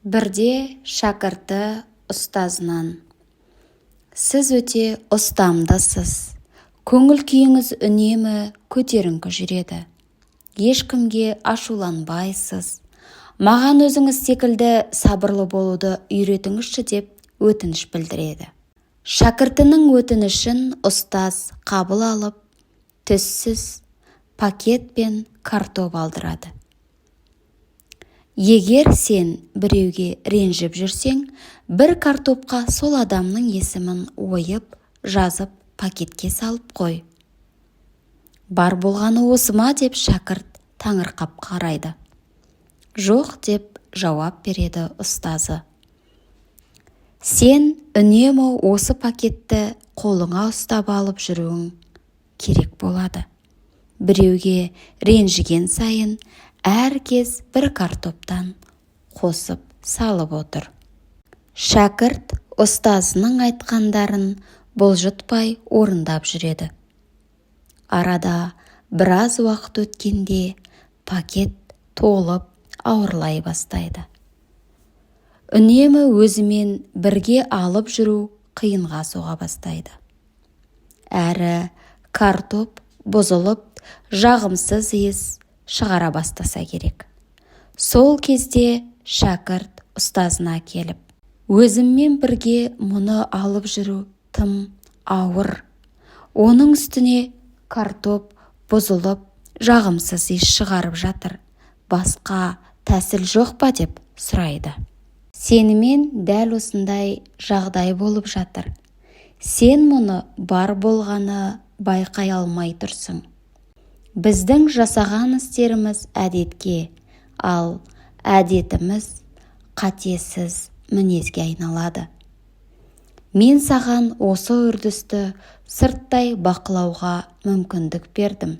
Бірде шәкірті ұстазынан: «Сіз өте ұстамдысыз, көңіл күйіңіз үнемі көтеріңкі жүреді, ешкімге ашуланбайсыз. Маған өзіңіз секілді сабырлы болуды үйретіңізші», – деп өтініш білдіреді. Шәкіртінің өтінішін ұстаз қабыл алып, түссіз пакет пен картоп алдырады. «Егер сен біреуге ренжіп жүрсең, бір картопқа сол адамның есімін ойып жазып, пакетке салып қой». «Бар болғаны осы ма?» – деп шәкірт таңырқап қарайды. «Жоқ, – деп жауап береді ұстазы. – Сен үнемі осы пакетті қолыңа ұстап алып жүруің керек болады. Біреуге ренжіген сайын әр кез бір картоптан қосып салып отыр». Шәкірт ұстазының айтқандарын бұлжытпай орындап жүреді. Арада біраз уақыт өткенде пакет толып, ауырлай бастайды. Үнемі өзімен бірге алып жүру қиынға соға бастайды. Әрі картоп бұзылып, жағымсыз иіс шығара бастаса керек. Сол кезде шәкірт ұстазына келіп: «Өзіммен бірге мұны алып жүру тым ауыр, оның үстіне картоп бұзылып, жағымсыз иіс шығарып жатыр. Басқа тәсіл жоқ па?» – деп сұрайды. «Сенімен дәл осындай жағдай болып жатыр. Сен мұны бар болғаны байқай алмай тұрсың. Біздің жасаған істеріміз әдетке, ал әдетіміз қатесіз мінезге айналады. Мен саған осы үрдісті сырттай бақылауға мүмкіндік бердім.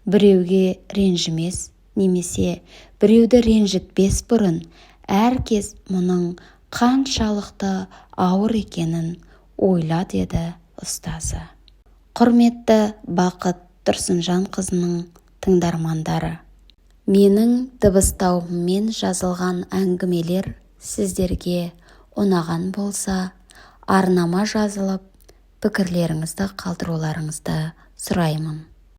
Біреуге ренжімес немесе біреуді ренжітпес бұрын әркез мұның қаншалықты ауыр екенін ойла», – деді ұстазы. Құрметті Бақыт Тұрсынжанқызының тыңдармандары, менің дыбыстауыммен жазылған әңгімелер сіздерге ұнаған болса, арнама жазылып, пікірлеріңізді қалдыруларыңызды сұраймын.